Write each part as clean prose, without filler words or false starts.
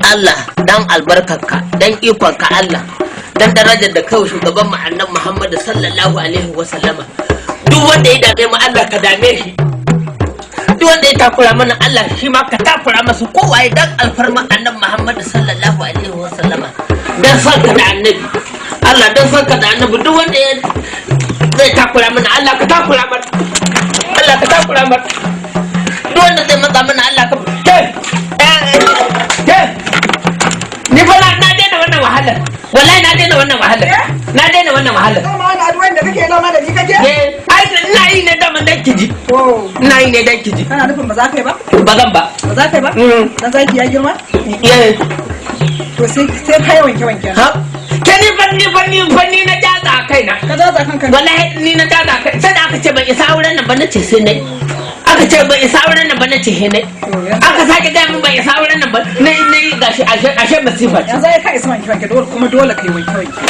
Allah dan albarkarka, dan ikonka Allah, dan darajar da kawai shugaban mu Annabi Muhammad sallallahu alaihi wa sallama, duk wanda ya dame mu Allah ka dame shi, duk wanda ya takura mana Allah shi ma ka takura masa, kowaye dan alfarma Annabi Muhammad sallallahu alaihi wa sallama, dan son ka da Annabi Allah, dan son ka da Annabi, duk wanda ya zai takura mana Allah ka takura masa, Allah ka takura masa, duk wanda zai matsa mana Allah ka ke ke. Ni fa na daina wannan wahalar, wallahi na daina wannan wahalar, na daina wannan wahalar. Dama wani addu'o'in da kake dama da ni kake? Eh, ai ina yi ne dama dan kiji. To, Ina yi ne dan kiji. kana nufin ba za ka yi ba? Ba zan ba. Ba za ka yi ba? Mm. Dan zaki ya girma? Eh. To sai kai wanke wanke. Ha? Ke ni fa ni na jaza a kaina. Ka jaza kanka ne. Wallahi ni na jaza a kai. Sai da aka ce ban isa auren nan ba na ce sai nai. Aka ce ban isa auren nan ba na ce sai nai. To, yanzu Aka sake gaya min ban isa auren nan ba. Na yi gashi ashe masifa ce. yanzu ai ka isa wanke wanke, dole kuma dole kai wanke wanke.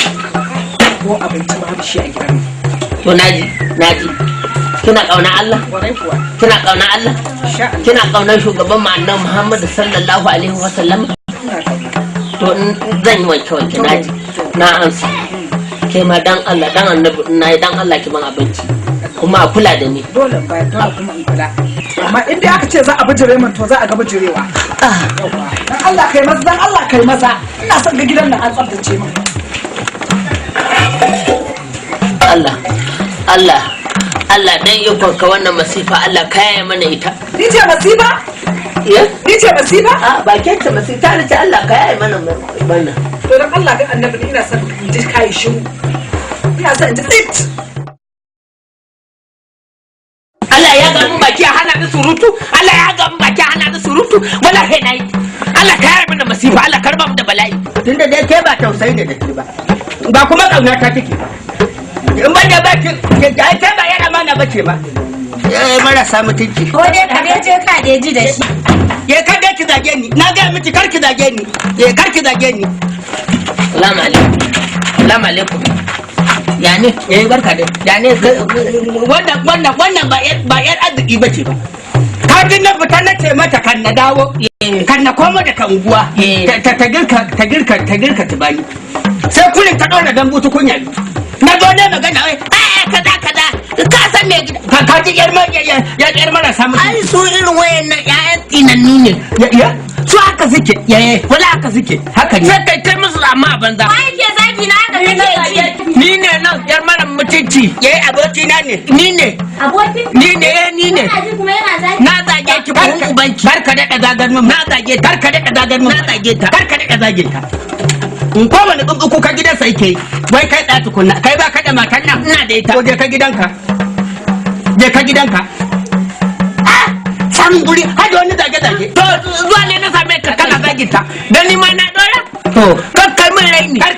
Ko abinci babu shi a gidan. To naji naji. Kina kauna Allah? Kwarai kuwa. Kina kauna Allah? Insha Allah. Kina kaunar shugaban mu Annabi Muhammad sallallahu alaihi wa sallam? Ina kauna. To in zan yi wanke wanke, naji na ansa. Ke ma dan Allah dan Annabi na yi, dan Allah ki ban abinci kuma a kula da ni. Dole in bayar, dole kuma in kula. Amma in dai aka ce za a bijire min, to za a ga bijirewa. Yawwa. Dan Allah kai maza, dan Allah kai maza. Ina son ga gidan nan an tsaftace min. Allah Allah Allah, dan ikon ka wannan masifa Allah ka yaye mana ita. Ni ce masifa? Ya? Ni ce masifa? A ba ke ce masifa ta ce Allah ka yaye mana wannan. To dan Allah dan Annabi ni ina son in ji kai shiru. Ina son in ji tsit. Allah ya ga mun baki a hana ni surutu, Allah ya ga mun baki a hana ni surutu, wallahi na yi. Allah ka yaye mana masifa, Allah ka raba mu da bala'i. Tunda dai ke ba tausayi ne da ke ba, ba kuma kauna ta take ba, in ban da ba ki ke ke ba yar amana ba ce ba, eh, marasa mutunci. Ko dai ka dai je ka dai ji da shi. Ke kar dai ki zage ni, na ga miki kar ki zage ni, ke kar ki zage ni. Salamu alaikum, salamu alaikum. Ya ne? Eh, barka dai. Ya ne? Wannan ba yar arziki ba ce ba. Ka ji na fita na ce mata kan na dawo, kan na komo da kan unguwa, ta girka tubani, sai kullum ta dora dambu tukunya biyu. Na zo ne magana wai Ai kaza kaza, ka san me gida. Ka ji yar yar marasa mutunci. Ai su irin wayannan ƴaƴan tsinannu ne. Ya ya. Su haka suke. Ya. Wala haka suke. Haka ne. Sai kai kai musu amma a banza. Wai ke zagi na haka kake ji? Ni ne nan yar mara mutunci. Yayi abokina ne. Ni ne. Abokin? Ni ne, eh, ni ne. Kana ji kuma yana zagi? Na zage ki buhun ubanki. Barka daɗa zagar mun. Na zage ta. Barka daɗa zagar mun. Na zage ta. Barka daɗa zagin ta. In kowane tsuntsu kuka gidansa yake yi. Wai kai ɗaya tukunna, kai ba ka da matan nan? Ina da ita. To je ka gidanka. Je ka gidanka. Ah! Samun guri har da wani zage-zage. To zuwa ne na same ka kana zagin ta. Dan ni ma na dora. To. Kar kai min raini. Kar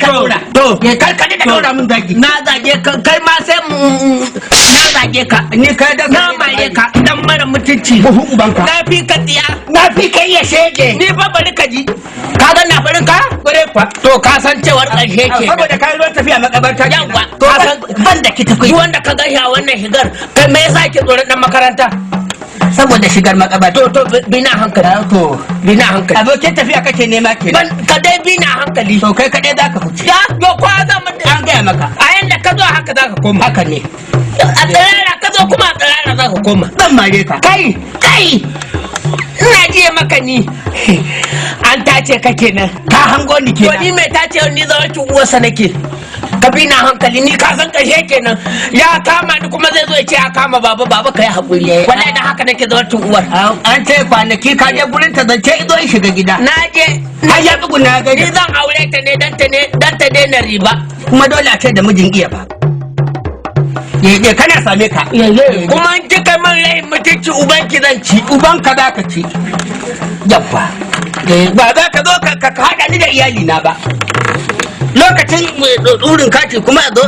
ka ɗora. To. Kar ka daɗa ɗora min zagi. Na zage ka, kai ma sai na zage ka. Ni kai da Na mare ka dan mara mutunci. Buhu ubanka. Na fi ka tsiya. Na fi kai ya shege. Ni fa bari ka ji. Ka ga na farin ka? Kware kwa. To ka san cewar ƙarshe ke. Saboda kayan ruwan tafiya makabarta. Yawwa. To ban da ki tafi. Duk wanda ka gashi a wannan shigar, kai me yasa ke tsoron dan makaranta? Saboda shigar makabarta. To bi na hankali. To. Bi na hankali. Abokin tafiya kake nema kenan. Ban ka dai bi na hankali. To kai kaɗai za ka huce. Ya yo kwa za mu An gaya maka. A yanda ka zo haka za ka koma. Haka ne. A tsirara ka zo kuma a tsirara za ka koma. Zan mare ka. Kai kai, ina jiya maka ni an tace ka kenan. Ka hango ni To kenan. ni mai tace ni zawarcin uwarsa nake. Ka bi na hankali, ni ka san ƙarshe kenan. Ya kama ni kuma zai zo ya ce ya kama baba, baba kai haƙuri. Wallahi dan haka nake zawarcin uwar. An ce kwanaki ka je gurin ta zance izo in shiga gida. Na je. Har ya tsuguna ya Ni gaida. zan aure ta ne dan ta daina riba. Kuma dole a ce da mijin iya ba. Ye kana same ka. Kuma in kika min rai mutunci ubanki zan ci. Ubanka za ka ci. Yabba. Ba za ka zo ka haɗa ni da iyalina ba. Lokacin ɗurin kati kuma a zo.